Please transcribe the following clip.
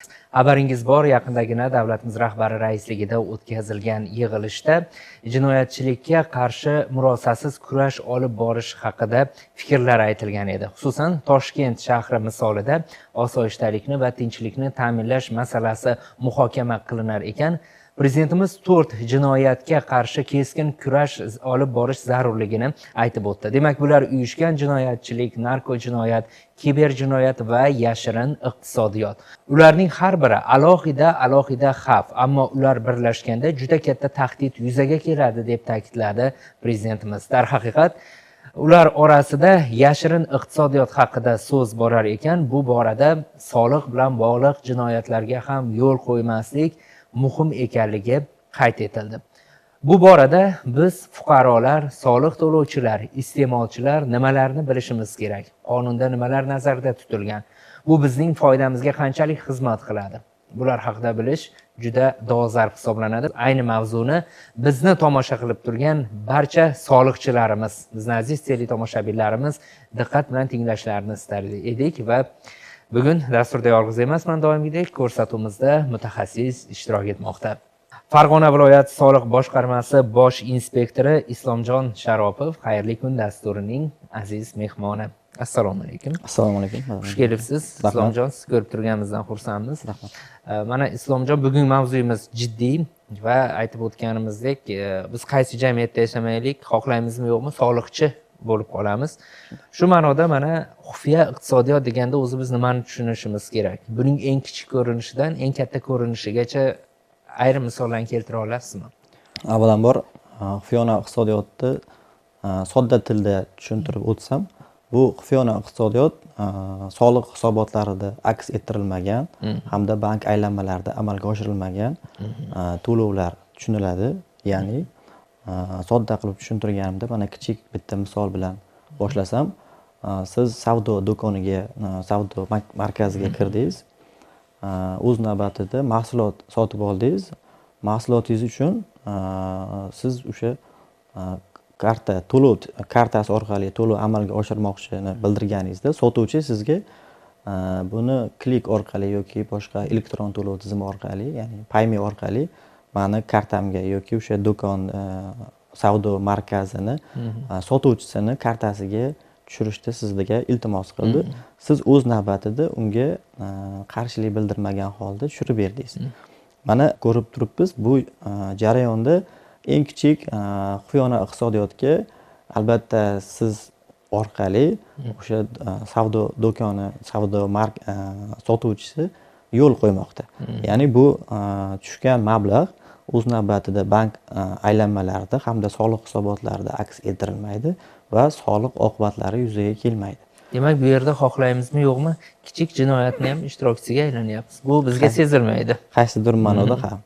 Xabaringiz bor, yaqindagina davlatimiz rahbari raisligida o'tkazilgan yig'ilishda jinoyatchilikka qarshi murosasiz kurash olib borish haqida fikrlar aytilgan edi. Xususan, Toshkent shahri misolida osoyishtalikni va tinchlikni ta'minlash masalasi muhokama qilinar ekan, Prezidentimiz 4 jinoyatga qarshi keskin kurash olib borish zarurligini aytib o'tdi. Demak, bular uyushgan jinoyatchilik, narkojinoyat, kiberjinoyat va yashirin iqtisodiyot. Ularning har biri alohida xavf, ammo ular birlashganda juda katta tahdid yuzaga keladi deb ta'kidladi prezidentimiz. Darhaqiqat, ular orasida yashirin iqtisodiyot haqida so'z borar ekan, bu borada soliq bilan bog'liq jinoyatlarga ham yo'l qo'ymaslik muhim ekanligi qayd etildi. Bu borada biz fuqarolar, soliq to'lovchilar, iste'molchilar nimalarni bilishimiz kerak? Qonunda nimalar nazarda tutilgan? Bu bizning foydamizga qanchalik xizmat qiladi? Bular haqida bilish juda dolzarb hisoblanadi. Ayni mavzuni bizni tomosha qilib turgan barcha soliqchilarimiz, bizni aziz teletomoshabinlarimiz diqqat bilan tinglashlarini istar edik va bugun dasturda yolg'iz emasman, doimgidek ko'rsatuvimizda mutaxassis ishtirok etmoqda. Farg'ona viloyat soliq boshqarmasi bosh inspektori Islomjon Sharopov xayrli kun dasturining aziz mehmoni. Assalomu alaykum. Assalomu alaykum. Xush kelibsiz Islomjon, sizni ko'rib turganimizdan xursandmiz. Rahmat. Mana Islomjon, bugun mavzuyimiz jiddiy va aytib o'tganimizdek, biz qaysi jamiyatda yashamaylik, xohlaymizmi yo'qmi, soliqchi bo'lib qolamiz. Shu ma'noda mana xufiya iqtisodiyot deganda o'zi biz nimani tushunishimiz kerak? Buning eng kichik ko'rinishidan eng katta ko'rinishigacha ayrim misollarni keltira olasizmi? Avvalambor, xufiyona iqtisodiyotni sodda tilda tushuntirib o'tsam, bu xufiyona iqtisodiyot soliq hisobotlarida aks ettirilmagan hamda bank aylanmalarida amalga oshirilmagan to'lovlar tushuniladi. Ya'ni sodda qilib tushuntirganimda mana kichik bitta misol bilan boshlasam, siz savdo do'koniga, savdo markaziga kirdingiz, o'z navbatida mahsulot sotib oldingiz. Mahsulotingiz uchun siz o'sha karta, to'lov kartasi orqali to'lov amalga oshirmoqchini bildirganingizda sotuvchi sizga buni klik orqali yoki boshqa elektron to'lov tizimi orqali, ya'ni Payme orqali mani kartamga yoki o'sha do'kon savdo markazini sotuvchisini kartasiga tushirishda sizga iltimos qildi. Siz o'z navbatida unga qarshilik bildirmagan holda tushirib berdingiz. Mana ko'rib turibmiz, bu jarayonda eng kichik xufiyona iqtisodiyotga albatta siz orqali o'sha savdo do'koni, savdo sotuvchisi yo'l qo'ymoqda. Ya'ni bu tushgan mablag' o'z navbatida bank aylanmalarida hamda soliq hisobotlarida aks ettirilmaydi va soliq oqibatlari yuzaga kelmaydi. Demak, bu yerda xohlaymizmi yo'qmi, kichik jinoyatni ham ishtirokchisiga aylanyapmiz. Bu bizga sezilmaydi. Qaysidir ma'noda ham.